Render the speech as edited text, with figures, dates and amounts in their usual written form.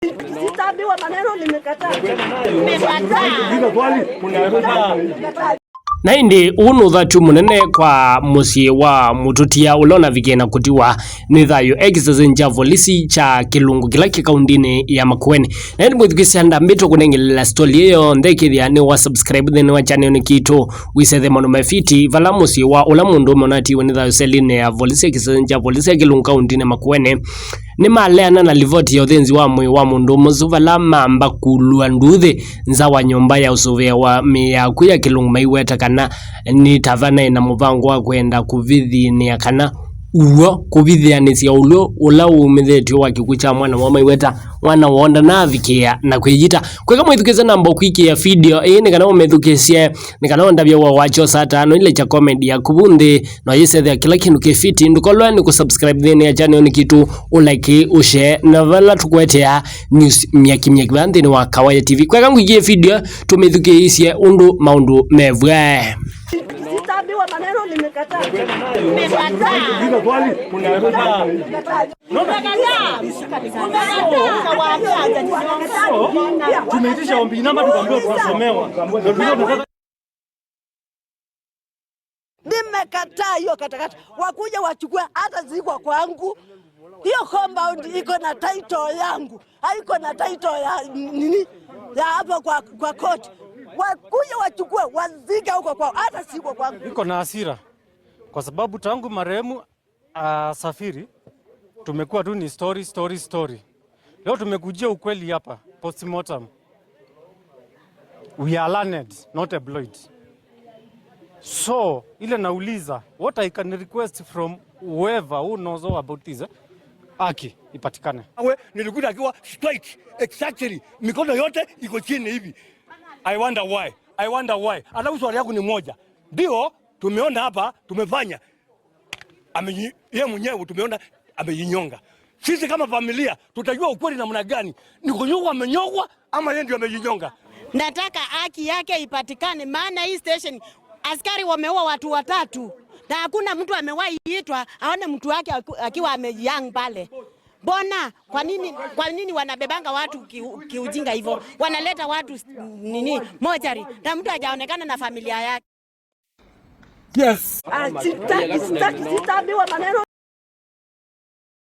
Sitaambiwa maneno, nimekataa. Nimekataa. Na indi uu nuthatu munene kwa musyi wa mututia ula unavikie na kutiwa ni thayu ekisese cha volisi cha kilungu kila kikaundini ya Makueni. Na indi mwithukisya ndambitwe kunengelela story iyo nthekithia ni wa subscribe thini wa channel ni kitu wisethe maundu mefiti vala musyi wa ula mundu ume unatiwe ni thayu seline ya volisi ekisese cha volisi ya kilungu kaundini ya Makueni nimaleana na livoti ya uthinzi wa mwii wa mundu musu vala mamba kulua nduthi nza wa nyumba ya usuvia wa mii yaku ya kilungu maiweta kana ni tavana na muvango wa kwenda kuvithinia kana uwo kuvithianisya ulwo ula umithitwe wa kikwu cha mwana wa maiweta mwana wonda navikia na kwiyita kweka mwithukisye namba ukwikia video ii ni kana umithukisye ni kana ondavya wa wacho saa tano ile cha comedy ya kubunthi no yisethia kila kindu kifiti ndukolwe ni kusubscribe thini ya channel ni kitu ulike ushare na vala tukwetea news myaki myaki vanthini wa Kawaya TV. Kweka ngwikie video tumithukisye undu maundu mevwe. Sitaambiwa maneno, nimekataa. Nimekataa. Nimekataa. Tumeitisha ombi namba tukaambiwa tunasomewa. Ndio tulikuwa Nimekataa hiyo katakata, wakuja wachukue hata zikwa kwangu. Hiyo compound iko na title yangu, haiko na title ya nini ya hapo kwa court. Wakuja wachukue wazike huko kwao, hata siko kwangu. Niko na hasira kwa sababu tangu marehemu asafiri tumekuwa tu ni story, story, story. Leo tumekujia ukweli hapa postmortem. We are learned, not employed. So ile nauliza, what I can request from whoever who knows all about this, eh? Haki ipatikane. We, nilikuta akiwa straight exactly, mikono yote iko chini hivi. I wonder why. I wonder why. Alafu swali yangu ni moja, ndio tumeona hapa tumefanya yeye mwenyewe tumeona amejinyonga. Sisi kama familia tutajua ukweli namna gani? Ni kunyongwa amenyongwa ama yeye ndio amejinyonga? Nataka haki yake ipatikane, maana hii station askari wameua watu watatu na hakuna mtu amewahi itwa aone mtu wake akiwa amejihang pale. Mbona kwa nini wanabebanga watu kiujinga hivyo? Wanaleta watu nini mochari na mtu hajaonekana na familia yake. Ah, sitaki, sitaki, sitaambiwa maneno.